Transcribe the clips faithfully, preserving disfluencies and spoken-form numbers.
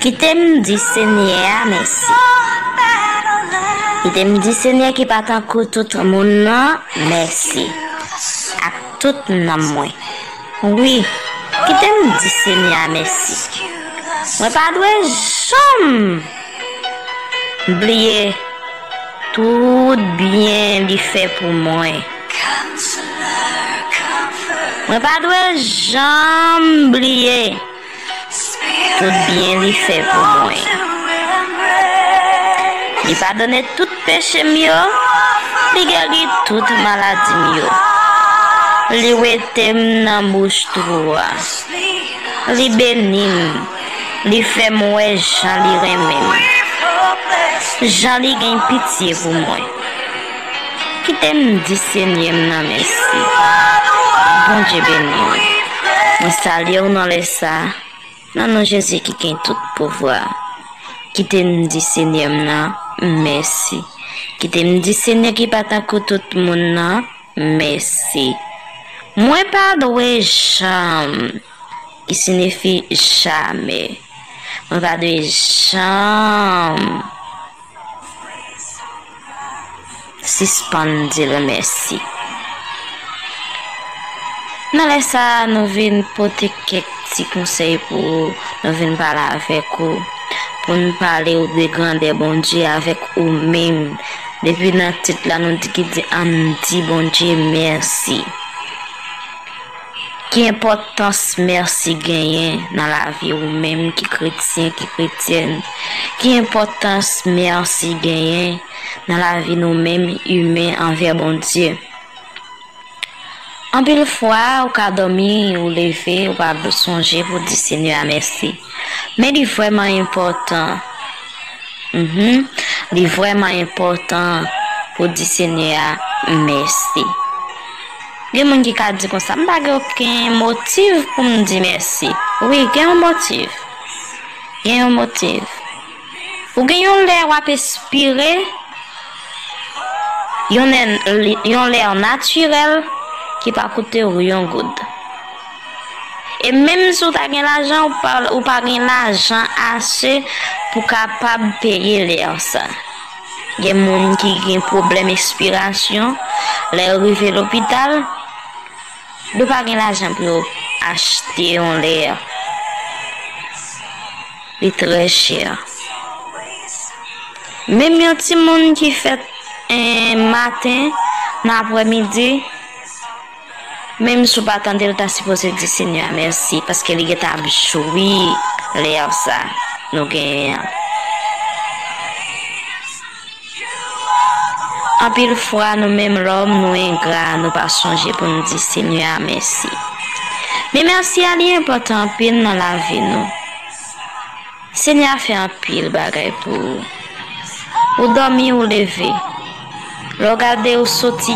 Kite m di Senyè a mèsi. Kite m di Senyè ki pa tankou tout moun nan, mèsi. Ak tout nanm mwen. Wi, kite m di Senyè a mèsi. Mwen pa dwe janm bliye tout byen li fè pou mwen. Mwen pa dwe janm bliye tout byen li fè pou mwen. Li padone tout peche m yo, li geri tout maladi m yo. Li wete m nan bouch twou a. Li beni m. Li fè m wè jan li renmen m. Jan li gen pitye pou mwen. Kite m di Senyè m nan mèsi. Bondye beni w. Mwen salye w nan lè sa a, nan non Jezi ki gen tout pouvwa. Kite m di Senyè m nan mèsi. Kite m di Senyè ki pa tankou tout moun nan mèsi. Mwen pa dwe janm, ki siyifi jamè. Mwen pa dwe janm sispann di l mèsi. Nan lè sa a, nou vin pote kèk ti konsèy pou ou, nou vin pale avèk ou, pou n pale ou de grandè Bondye avèk ou menm. Depi nan tit la, nou di ki di, ann di Bondye mèsi. Ki enpòtans mèsi genyen nan lavi ou menm ki kretyen, ki kretyèn? Ki enpòtans mèsi genyen nan lavi nou menm imen anvè Bondye? Anpil fwa, ou ka dòmi, ou leve, ou pa sonje pou di Senyè a mèsi. Men li vrèman enpòtan. Mhm. Li vrèman enpòtan pou di Senyè a mèsi. Gen moun ki ka di konsa, "M pa gen okenn motiv pou m di mèsi." Wi, gen yon motiv. Gen yon motiv. Ou gen yon lè w ap espire yon lè, yon lè natirèl ki pa koute w yon goud. E menm si w ta gen lajan, ou pa, ou pa gen lajan ase pou kapab peye lè sa. Gen moun ki gen pwoblèm espirasyon, lè yo rive lopital, yo pa gen lajan pou yo achte yon lè. Li trè chè. Menm yon timoun ki fèt, eh, maten, nan aprèmidi, menm si w pa tande l, ta sipoze di Senyè a mèsi, paske li gentan ap jwi lè sa nou genyen an. Anpil fwa, nou menm lòm, nou engra, nou pa sonje pou n di Senyè a mèsi. Men mèsi a, li enpòtan anpil nan lavi nou. Senyè a fè anpil bagay pou ou. Ou dòmi, ou leve. Lè w gade, ou soti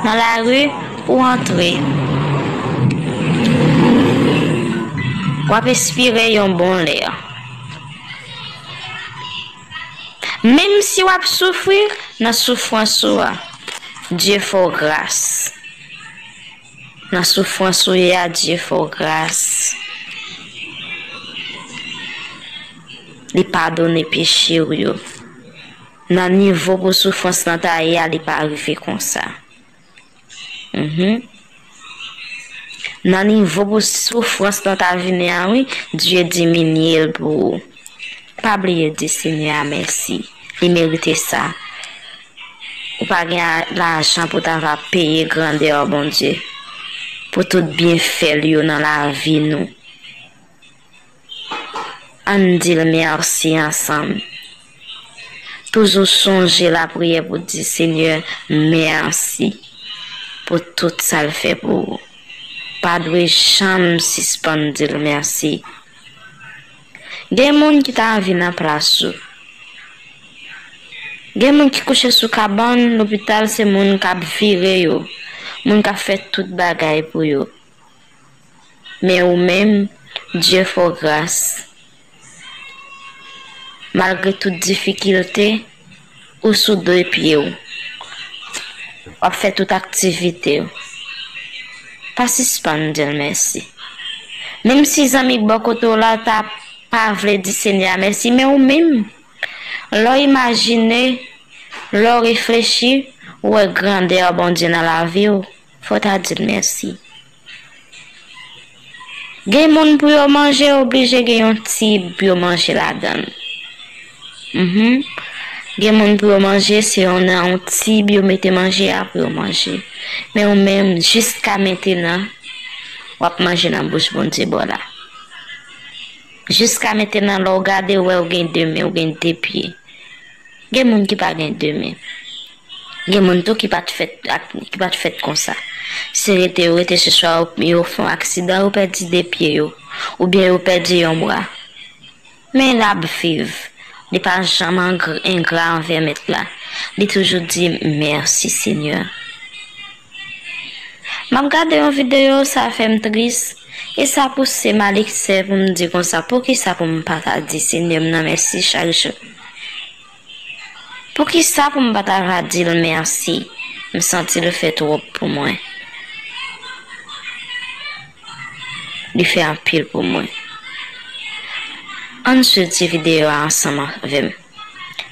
nan lari, ou antre. W ap espire yon bon lè. Menm si w ap soufri nan soufrans ou a, Dye fè w gras. Nan soufrans ou ye a, Dye fè w gras. Li padone peche w yo. Nan nivo pou soufrans lan ta ye a, li pa rive konsa. Mhm. Nan nivo pou soufrans lan ta vini an, wi, Dye diminye l pou ou. Pa bliye di Senyè a mèsi. Li merite sa. Ou pa gen a-, lajan pou ta va peye grandè Bondye, pou tout byenfè l yo nan lavi nou. Ann di l mèsi ansanm. Toujou sonje lapriyè pou di Senyè mèsi pou tout sa l fè pou ou. Pa dwe janm sispann di l mèsi. Gen moun ki ta anvi nan plas ou. Gen moun ki kouche sou kabann lopital, se moun k ap vire yo, moun k ap fè tout bagay pou yo. Men ou menm, Dye fè w gras. Malgre tout difikilte, ou sou de pye w. W ap fè tout aktivite w. Pa sispann di l mèsi. Menm si zanmi k bò kote w la t ap pa vle di Senyè a mèsi, men ou menm, lè w imajine, lè w reflechi, ou wè grandè Bondye nan lavi w, fò w ta di l mèsi. Gen moun pou yo manje, yo oblije gen yon tib pou yo manje ladan l. Mhm. Gen moun pou yo manje, se yon, nan yon tib yo mete manje a pou yo manje. Men ou menm, jiska mentenan, w ap manje nan bouch Bondye ba w la. Jiska mentenan, lè w gade, w wè w gen de men, w gen de pye. Gen moun ki pa gen de men. Gen moun tou ki pa t fèt ak, ki pa t fèt konsa. Se rete yo rete, se swa yo, yo fè yon aksidan, yo pèdi de pye yo, oubyen yo pèdi yon bra. Men l ap viv. Li pa janm angr-, engra anvè Mèt la. Li toujou di, "Mèsi, Senyè." M ap gade yon videyo, sa fè m tris. E sa pouse m alèkse pou m di konsa, poukisa pou m pa ta di Senyè m nan mèsi chak jou? Poukisa pou m pa ta va di l mèsi? M santi l fè twòp pou mwen. Li fè anpil pou mwen. Ann swiv ti videyo a ansanm avè m.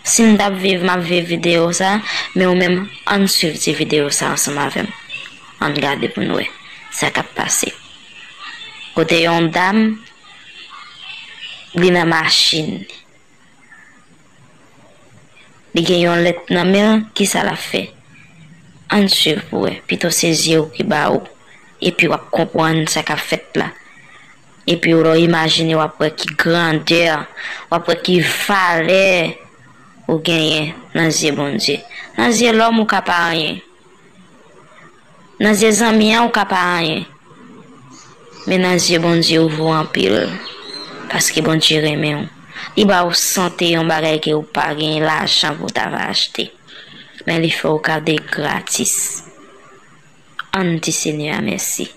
Si m t ap viv, m ap viv videyo sa, men ou menm, ann swiv ti videyo sa ansanm avè m. Ann gade pou n wè sa k ap pase. Kote yon dam, li nan machin. Li gen yon lèt nan men l, kisa l ap fè? Ann swiv pou wè. Pito se zye w ki ba ou, epi w ap konprann sa k ap fèt la. Epi w lè w imajine, w ap wè ki grandè, w ap wè ki valè ou genyen nan zye Bondye. Nan zye lòm, ou ka pa anyen. Nan zye zanmi an, ou ka pa anyen. Men nan zye Bondye, ou vo anpil. Paske Bondye renmen w. Li ba w sante, yon bagay ke ou pa gen lajan pou w ta va achte. Men li fè w gade gratis. Ann di Senyè a mèsi.